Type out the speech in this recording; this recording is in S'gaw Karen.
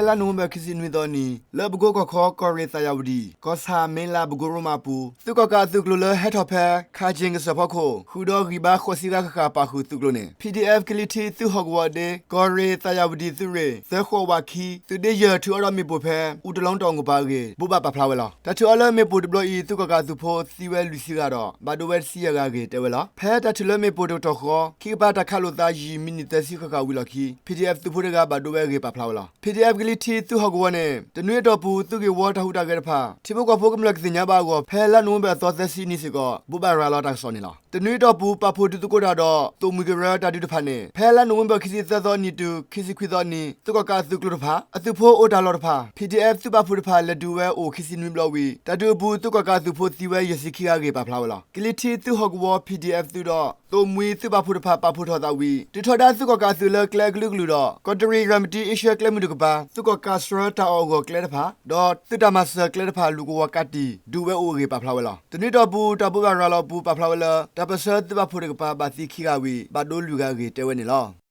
ဖဲလါနိၣ်ဝ့ဘၢၣ် ခံဆံနွံသီနံၤ လၢပကိကီၢ်ခီ ကီၢ်ရ့ၣ်သးယၣ်ဝတံၣ် ကီၢ်ဆၣ် မ့လး ပကိရိမးအပူၤ သုးကီၣ်ကးအသုးကျိၤလၢဟဲထီၣ်ဖဲ ခးကၠ့ၣ်ကစၢၢ်ဖီခိၣ် ဃုာ်ဒီးဂံၢ်ဘါဃိးဆံဂၤဃၣ်ဃၣ် ပာ်ဃုာ်သုးကျိၤန့ၣ် ပီၣ်ဒံၣ်အဲၣ်ဖၣ် ကလံၤထံးသုးဟီၣ်ကဝီၤဒ့ ကီၢ်ရ့ၣ်သးယၣ်ဝတံၣ်သုးရ့ၣ် သၢဃိးဝးခံ သုးဒ့ယဲၢ် ထုးအီဒီးမ့ၣ်ပိၢ်ဖဲ အူတလီတၣ်အူကပၤအဂ့ၢ် ဘိးဘၣ်ပာ်ဖျါဝဲလီၤ. တၢ်ထုးအီၤလၢမ့ၣ်ပိၢ်တဘျီအံၤ သုးကီၣ်ကးအသုးဖိသံဝဲလွံၢ်ဆံဂၤဒီး ဘၣ်ဒိဝဲတဆံယဲၢ်ဂၤအဂ့ၢ် တဲဝဲလီၤ. ဖဲတၢ်ထုးလၢမ့ၣ်ပိၢ်တကတီၢ်ဃီ ခံကပၤတၢ်ခးလိာ်သးယံာ်မံးနံးသၢဆံဃၣ်ဃၣ်ဝံၤအလီၢ်ခံ ပီၣ်ဒံၣ်အဲၣ်ဖၣ် သုးဖိတဂၤ ဘၣ်ဒိဝဲအဂ့ၢ် ပာ်ဖျါဝဲလီၤ. ပီၣ်ဒံၣ်အဲၣ်ဖၣ် ကလံၤထံးသုးဟီၣ်ကဝီၤန့ၣ် တနွံအတီၢ်ပူၤ သုးဂ့ၢ်ဝီတၢ်ဟူးတၢ်ဂဲၤတဖၣ် ထံဖိကီၢ်ဖိကမျၢၢ်ကသ့ၣ်ညါဘၣ်အဂီၢ် ဖဲလါနိၣ်ဝ့ဘၢၣ်အသီသၢဆံအနံၤစ့ၢ်ကီး ဘိးဘၣ်ရၤလီၤတၢ်ကစီၣ်န့ၣ်လီၤ. တနွံအတီၢ်ပူၤ ပာ်ဖှိၣ်ဒုးသကိးတၢ်ဒီး သိၣ်မှံကရၢတၢ်ဒုးတဖၣ်န့ၣ် ဖဲလါနိၣ်ဝ့ဘၢၣ် ခံဆံသၢသီနံၤတုၤ ခံဆံခွံသီနံၤ သုးကီၣ်ကးအသုးကျိၤတဖၣ် အသုးဖိအိၣ်တၢ်လီၢ်တဖၣ် ပီၣ်ဒံၣ်အဲၣ်ဖၣ် သုးပာ်ဖှိၣ်တဖၣ် လဲၤဒုးဝဲအိၣ်ခံဆံနွံဘျီဝံၤ တၢ်ဒုးအပူၤ သုးကီၣ်ကးအသုးဖိသံဝဲယဲၢ်ဆံခံဂၤအဂ့ၢ် ပာ်ဖျါဝဲလီၤ. ကလံၤထံးသုးဟီၣ်ကဝီၤ ပီၣ်ဒံၣ်အဲၣ်ဖၣ် သုးဒီး သိၣ်မှံသုးပာ်ဖှိၣ်တဖၣ် ပာ်ဖှိၣ်ထီၣ်သးဝံၤ ဒုးထီဒါသုးကီၣ်ကးအသုးလၢကျဲအကလုာ်ကလုာ်ဒီး ကီးတရံး ရၤမတံ အ့ရှၢၣ်ကျဲမုၢ်တကပၤ သုးကီၣ်ကးဆှၢတၢ်အီၣ်အဂီၢ်ကျဲတဖၣ် ဒီးသုးတၢ်မၤစၢၤကျဲတဖၣ် လူၤကဝီၤကးတံၢ် ဒုးဝဲအိၣ်အဂ့ၢ် ပာ်ဖျါဝဲလီၤ. တနွံအတီၢ်ပူၤ တၢ်ဘိးဘၣ်ရၤလီၤအပူၤ ပာ်ဖျါဝဲလၢ တၢ်ပၢၢ်ဆၢသုးပာ်ဖှိၣ်တကပၤ ဘၣ်သံခံဂၤဝံၤ ဘၣ်ဒိလွံၢ်ဂၤအဂ့ၢ် တဲဝဲန့ၣ်လီၤ.